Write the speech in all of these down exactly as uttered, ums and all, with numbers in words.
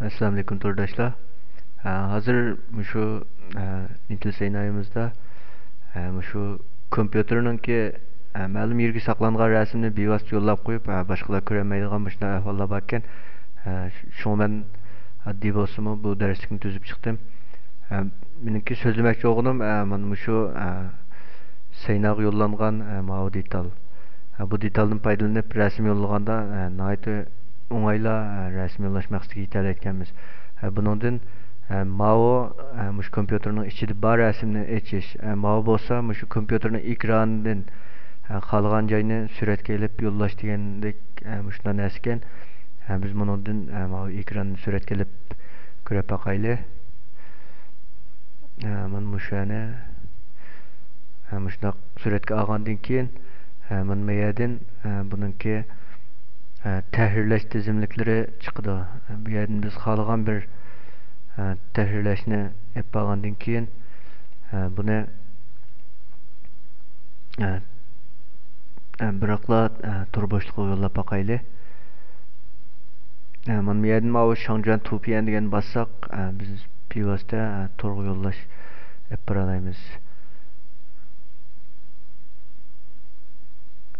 ئەسسالامۇئەلەيكۇم تورداشلار. ھە، ھازىر مۇشۇ، ھە، ئىنتېل سەينايىمىزدا، ھە، مۇشۇ كومپيۇتېرنىڭكى، ھە، مەلۇم يېرىگە ساقلانغان رەسىمنى بىۋاسىتە يوللاپ قويۇپ، ھە، باشقىلار كۆرەلمەيدىغان مۇشۇنداق ئەھۋاللار باركەن. ھە، شۇڭا مەن ئاددىي بولسىمۇ بۇ دەرسلىكنى تۈزۈپ چىقتىم. ھە، مېنىڭكى سۆزلىمەكچى بولغىنىم، ھە، مانا مۇشۇ، ھە، سەيناغا يوللانغان، ھە، ماۋۇ دېتال. ھە، بۇ دېتالدىن پايدىلىنىپ رەسىم يوللىغاندا، ھە، ناھايىتى ئوڭايلا، ھە، رەسىم يوللاش مەقسىتىگە يېتەلەيدىكەنمىز. ھە، بۇنىڭدىن، ھە، ماۋۇ، ھە، مۇشۇ كومپيۇتېرنىڭ ئىچىدە بار رەسىمنى ئېچىش، ھە، ماۋۇ بولسا مۇشۇ كومپيۇتېرنىڭ ئېكرانىدىن، ھە، خالىغان جاينى سۈرەتكە ئېلىپ يوللاش دېگەندەك، ھە، مۇشۇنداق نەرسىكەن. ھە، بىز مۇنىڭدىن، ھە، ماۋۇ ئېكراننى سۈرەتكە ئېلىپ كۆرۈپ باقايلى. ھە، مانا مۇشۇ يەرنى، ھە، مۇشۇنداق سۈرەتكە ئالغاندىن كېيىن، ھە، مانا بۇ يەردىن، ھە، بۇنىڭكى، ھە، تەھرىرلەش تىزىملىكلىرى چىقىدۇ. ھە، بۇ يەردىن بىز خالىغان بىر، ھە، تەھرىرلەشنى ئېلىپ بارغاندىن كېيىن، ھە، بۇنى، ھە، ھە، بىراقلا، ھە، تور بوشلۇقىغا يوللاپ باقايلى. ھە، مانا بۇ يەردىن ماۋۇ شاڭجۈەن تۇپيەن دېگەننى باسساق، ھە، بىز بىۋاسىتە، ھە، تورغا يوللاش ئېلىپ بارالايمىز.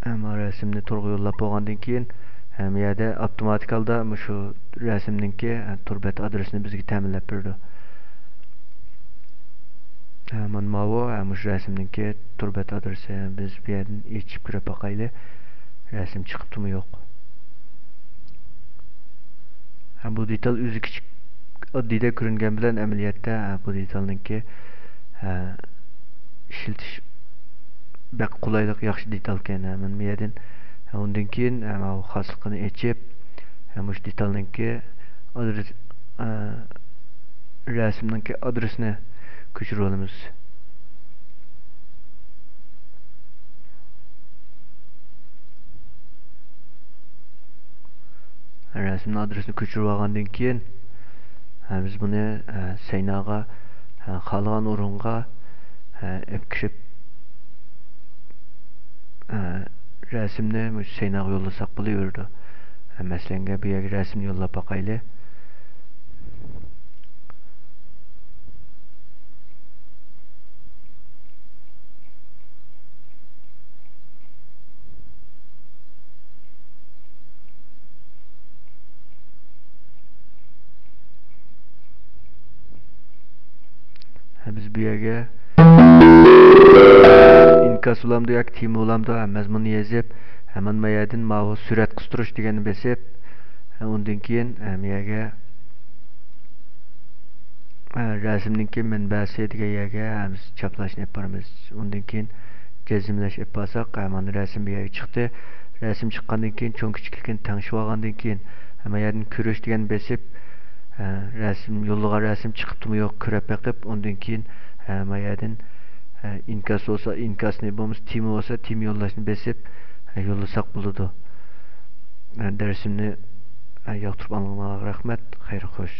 ھە، مانا رەسىمنى تورغا يوللاپ بولغاندىن كېيىن، ھە، بۇ يەردە ئاپتوماتىك ھالدا مۇشۇ رەسىمنىڭكى، ھە، تور بەت ئادرېسىنى بىزگە تەمىنلەپ بېرىدۇ. ھە، مانا ماۋۇ، ھە، مۇشۇ رەسىمنىڭكى تور بەت ئادرېسى. بىز بۇ يەردىن ئېچىپ كۆرۈپ باقايلى. رەسىم چىقىپتۇمۇ يوق. ھە، بۇ دېتال ئۆزى كىچىك، ئاددىيدەك كۆرۈنگەن بىلەن ئەمەلىيەتتە، ھە، بۇ دېتالنىڭكى، ھە، ئىشلىتىش بەك قولايلىق، ياخشى دېتالكەن. ھە، مانا بۇ يەردىن، ھە، ئۇندىن كېيىن، ھە، ماۋۇ خاسلىقىنى ئېچىپ، ھە، مۇشۇ دېتالنىڭكى ئادرېس، ئە، رەسىمنىڭكى ئادرېسىنى كۆچۈرۈۋالىمىز. رەسىمنىڭ ئادرېسىنى كۆچۈرۈۋالغاندىن كېيىن، ھە، بىز بۇنى، ھە، سەيناغا، ھە، خالىغان ئورۇنغا، ھە، ئېلىپ كىرىپ، ھە، رەسىمنى مۇشۇ سەيناغا يوللىساق بولۇۋېرىدۇ. ھە، مەسىلەنگە، بۇ يەرگە رەسىمنى يوللاپ باقايلى. ھە، بىز بۇ يەرگە ئىنكاس بولامدۇ ياكى تېما بولامدۇ، ھە، مەزمۇننى يېزىپ، ھە، مانا بۇ يەردىن ماۋۇ سۈرەت قىستۇرۇش دېگەننى بېسىپ، ھە، ئۇندىن كېيىن، ھە، بۇ يەرگە، ھە، رەسىمنىڭكى مەنبەسى دېگەن يەرگە، ھە، بىز چاپلاشنى ئېلىپ بارىمىز. ئۇندىن كېيىن جەزملەش ئېلىپ بارساق، ھە، مانا رەسىم بۇ يەرگە چىقتى. رەسىم چىققاندىن كېيىن چوڭ كىچىكلىكىنى تەڭشىۋالغاندىن كېيىن، ھە، ما يەردىن كۆرۈش دېگەننى بېسىپ، ھە، رەسىم، يوللىغان رەسىم چىقىپتۇمۇ يوق كۆرۈپ بېقىپ، ئۇندىن كېيىن، ھە، ما يەردىن، ھە، ئىنكاس بولسا ئىنكاسنى، بولمىسا تېما بولسا تېما يوللاشنى بېسىپ، ھە، يوللىساق بولىدۇ. ھە، دەرسىمنى، ھە، ياقتۇرۇپ ئاڭلىغىنىڭلارغا رەھمەت. خەير خوش.